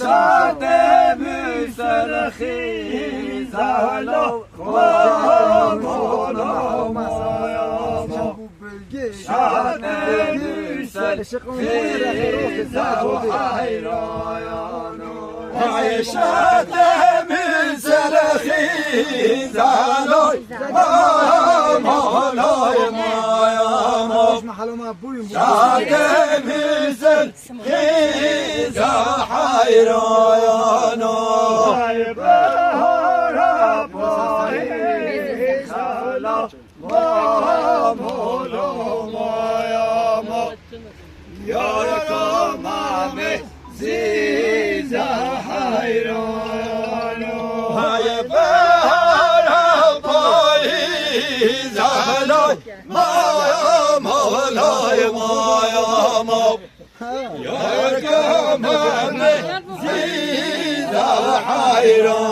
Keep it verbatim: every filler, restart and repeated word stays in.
Şatê Müselxî Zalo, Molo, Molo, Maya, Mo. Şatê Müselxî Zalo, Hayrano. Ay Şatê Müselxî Zalo, Molo, Molo, Maya, Mo. Şatê Müsel Xîza hayrana. Ay behara payîza la, ma mola maya ma. Yar kamame zîza hayrana. Ay behara payîza la, ma mola maya ma. Yar kamame zîza hayrana.